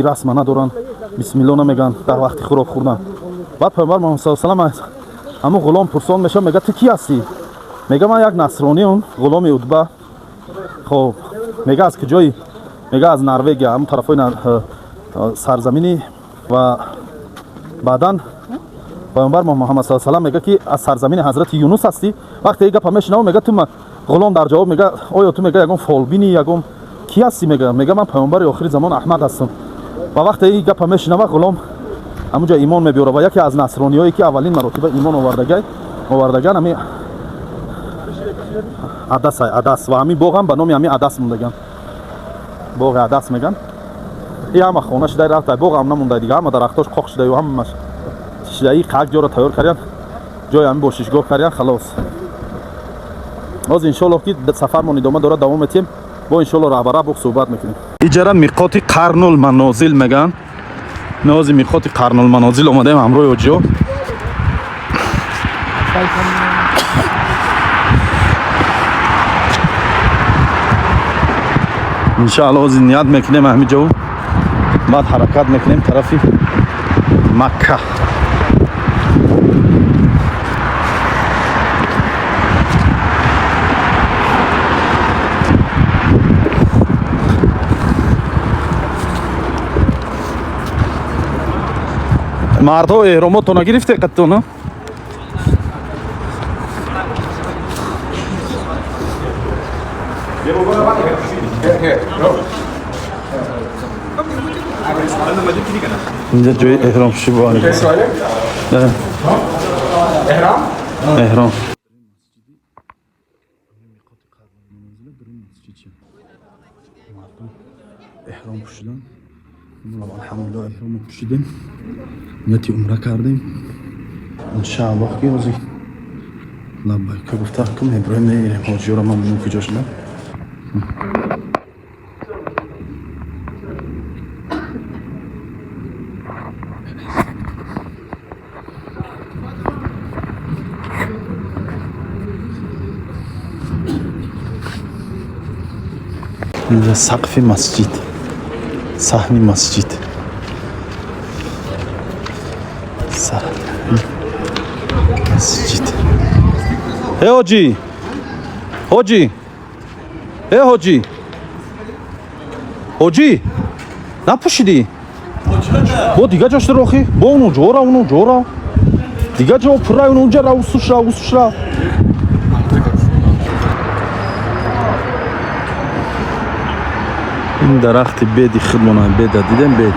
Расма надоранд, бисмилло намеган дар вақти хӯрок хӯрдан. Баъд пайғамбар Муҳаммад саллаллоҳу алайҳи васаллам ҳамун ғулом пурсон мешавад, мега: «Ту кӣ ҳастӣ?» Мега: «Ман як насрониам, ғуломи Утба». Хоб, мега: «Аз куҷои?» Мега: «Аз Норвегия, ҳамун тарафҳои сарзамини». Ва баъдан пайғамбар Муҳаммад саллаллоҳу алайҳи васаллам мега ки аз сарзамини ҳазрати Юнус ҳастӣ. Вақте ин гапа мешунавам, мега ту, ғулом дар ҷавоб мега: «Оё ту, мега, ягон фолбини, ягон кӣ ҳастӣ?» Мега: «Ман пайғамбари охири замон Аҳмад ҳастам». Ва вақте ин гапа мешунава, ғулом ҳамунҷо имон мебиёрад ва яке аз насрониҳое ки аввалин маротиба имон овардаган ҳами Адас, Адас. Ва ҳамин боғ ҳам ба номи ҳамин Адас мондаган, боғи Адас меган. И ҳама хона шуда рафта, боғ ҳам намонда дига, ҳама дарахтош қоқ шудаю ҳамаш шидаи. Қак ҷоро тайёр кардян, ҷои ҳамин бошишгоҳ кардян, халос. Ҳозир, иншоаллоҳ, ки сафармон идома дорад, давом метиҳем, бо иншоаллоҳ раҳбара боқ суҳбат мекунем. Иҷара миқоти Қарнул Манозил меган. Нози миқоти Қарнул Манозил омадаем ҳамроҳи ҳоҷиё. Иншоаллоҳ, ҳозир ният мекунем ҳамин ҷо, баъд ҳаракат мекунем тарафи Макка. Мардҳо, эҳромотона гирифте қаттона? Инҷа ҷои эҳром шибо. Эҳром. Эҳром пӯшидан. Алҳамдулилла, эҳромо пӯшидем, нияти умра кардем. Иншааллоҳ, ки ҳозир лаббайка гуфта ку меброем, мегирем ҳоҷиёро. Ман бинем куҷо шудам. Инҷа сақфи масҷид, саҳни масҷид, саҳни масҷид. Э, ҳоҷӣ, ҳоҷӣ, э, ҳоҷӣ, ҳоҷӣ, напӯшидӣ? Бо дига ҷо шуда рохӣ, бо уну ҷора, уну ҷора, дига ҷо пурра, унуҷа ра, усуш ра, усуш ра. Ин дарахти беди худмона, беда дидем, бед.